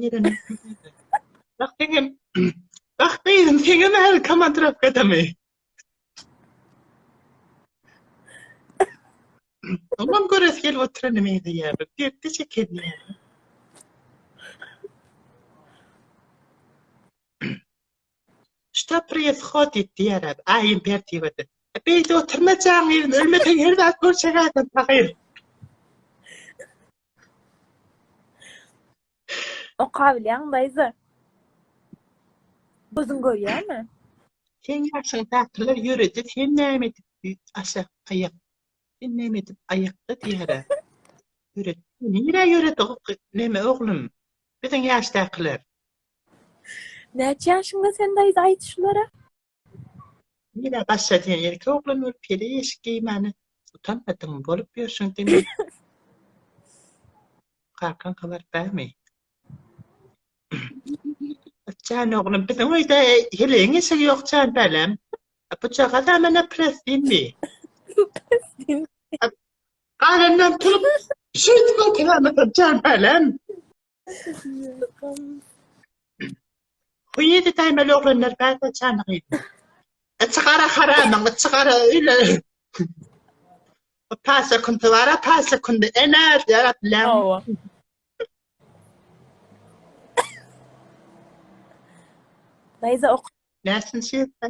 gelenok. Bak seňem Bak gyzym seňem häzir komandirovkadamy? Oňam göresi gelip oturana meňzeýär. Dertde çeken ýaly. Что происходит diýýär Aýym Pertiwada. Beýle oturma jan gyzym, ölmeseň her zat bolçak adam pahyr. Okabilýäň daýza. Gözüň görýärmi? Seň ýaşyňdakylar ýöredi, sen näme edip aşak aýak, sen näme edip aýakda diýýär. Ýöret. Nirä ýöredi neme oglum? Biziň ýaşdakylar. Näçe ýaşyňda sen daýza aýt şulara. Nirä başla diýen erkek oglan bolup heleý eşik geýmäne utanmadyňmy bolup ýörşüň diňe Kakaň habar bärmi? Jan oglum biziň öýde heleýiň eşigi ýok jan bälem. Bujagazam ene presdinmi? Presdin. Galandan turup şeýdip oturamyzam jan bälem. Huýy edäýmeli oglanlar bärde jany gyzym. Içi gara haramyň, içi gara öýle. Pasa kunty bara, pasa kundy ene diýip bilen. Hawa. Daýza ok. Näçinji ýylda?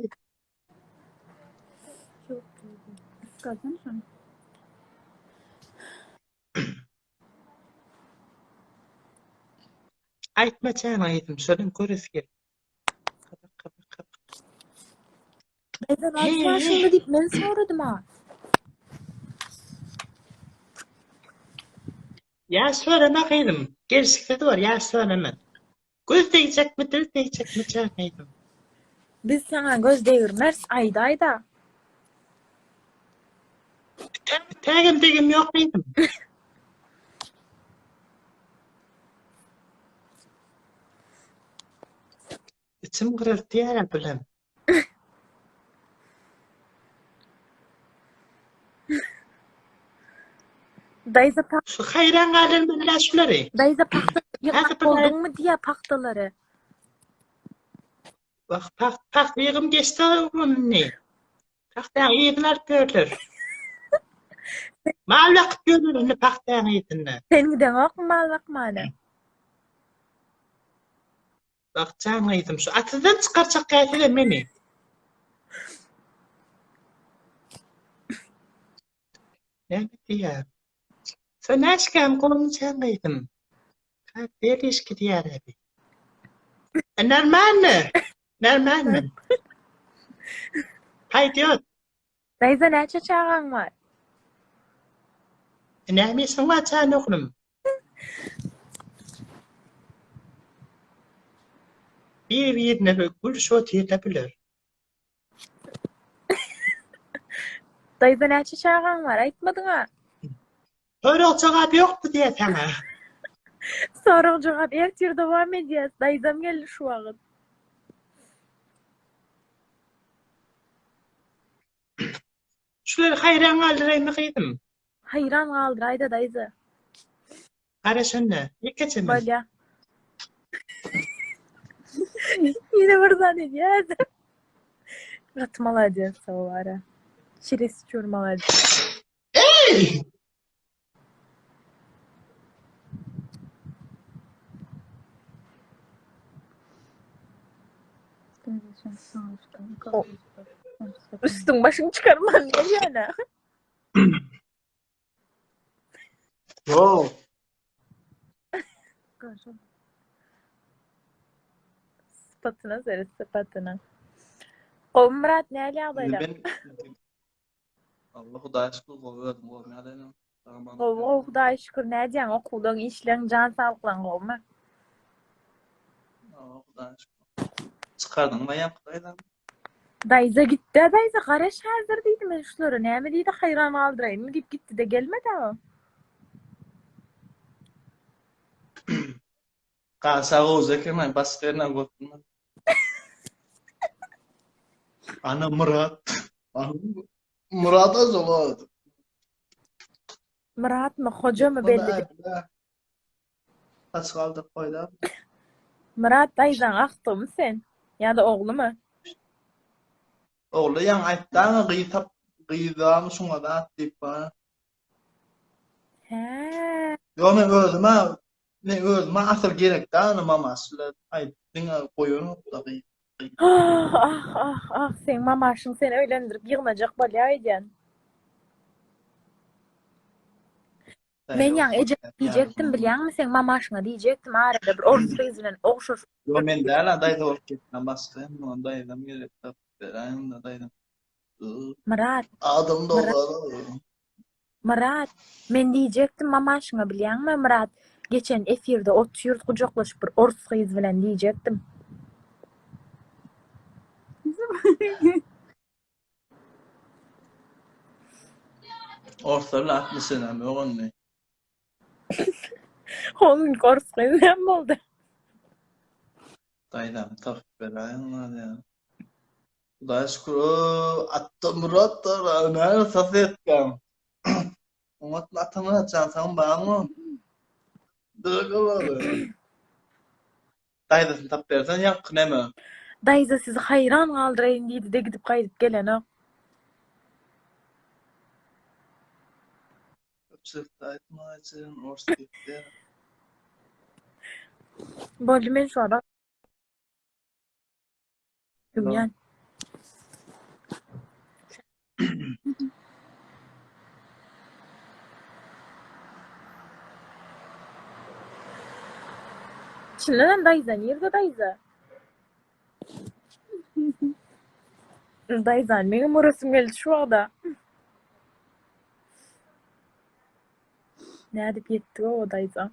Aýtma jana gyzym, şonuň göresi gelip. Kabak, kabak, kabak. Daýza näçe ýaşyňda diýip men soradym a. Ýaş sorama gyzym, gelşiksiz bor, ýaş sorama. Göz degjekmi, dil degjekmi jan gyzym? Biz saňa göz degirmeris, aýdaýda. Tägem degim ýok gyzym. Içim gyryltýar bilen. Daýza pa Şu haýran galan menler şulary. Daýza pagta ýygnap Häzir bir bolduňmy diýýär pagtalary. Wah, pagt, pagt ýygym geçdi oglum indi. Pagtaň yzyny alyp ýörler. Mal bakyp ýörler indi pagtaň yzynda. Sen gideňokmy mal bakmana? Wah, jan gyzym, şu atyzdan çykarjak gäsile meni. Näme diýýär? Sen näşgäm gowumy jan gyzym? Как делишки diýýär abi. Normalno. Normalno. Пойдет. Daýza näçe çagaň bar? Näme işiň bar jan oglum? Bir-birine gülüşip otyrlar bular. Daýza näçe çagaň bar? Aýtmadyň-a. Sorag jogap ýokdy diýýä saňa. Sorag jogap ertir dowam edýäs. Daýzam geldi şu wagt. Şulary haýran galdyraýmy gyzym? Haýran galdyraýda daýza. Gara şonda, ýekeje men. Bolýa. Ýene bir zat edýär. Gaty malades o bara. Çeresçur malades. Eý! Üstüň başyň çykarman gelýän-ä. Wow. Sypatyna seret, sypatyna. Gowy Myrat, näl ýagdaýlar? Men Allah Hudaýa şükür gowy özüm gowy ýagdaýlar. Gowy, gowy Hudaýa şükür. Nädýäň okuwlaň, işleň, jan saglyklaň gowumy? Allah Hudaýa şükür. Çykardyňmy ýaňky daýzany? Daýza gitdä daýza garaş häzir diýdi men şulara näme diýdi haýran galdyraýynmy diýip gitdide gelmedä o. Galsa gowja eken başga ýerinden görüp bilmedim. Ana Murat. Murat acaba. Myratmy hojamy belli däl. Saç galdyryp goýdam. Myrat daýzaň agtygymy sen? Ýa-da oglumy? Ogly ýaňy aýtdaňa gyz tap gyzam şuňa zat diýip bar. Hä. Ýok men özüme men özüme asyl gerek däl ony mamasy bilen aýdyp diňe goýanokda gyz. Ah ah ah ah seň mamaşyň seni öýlendirip ýygnajak bolýa öýdýän. Men ýaňy ejeme diýjekdim bilýäňmi seň mamaşyňa diýjekdim arada bir orus gyz bilen ogşaşyp. Ýok men däl-a daýza bolup gitmän başga hem muňa daýzam gerek tapyp beräýiň-de daýzam. Myrat. Adam dograr. Myrat, men diýjekdim mamaşyňa bilýäňmi Myrat geçen efirde otyrys gujaklaşyp bir orus gyz bilen diýjekdim. Orslar bilen atly senem ýok indi. Ol gün orus gyz näme boldy? Daýzam tapyp beräýiň ýa. Hudaýa şükür o Atamyrat da näme sosetkaň. Oňatmy Atamyrat jan sagmy barmy? Dögülere. Daýzasyny tapyp bersen ýaňky neme? Daýza sizi haýran galdyraýyn diýdi-de gidip gaýdyp gelenok. Köpçülikde aýtmaýjyn ors diýipdir. Boldy men şu ara Dünýän. Çyndanam daýza nirde daýza? Daýzany meňem göresim geldi şu wagda. Nädip ýetdik o daýza?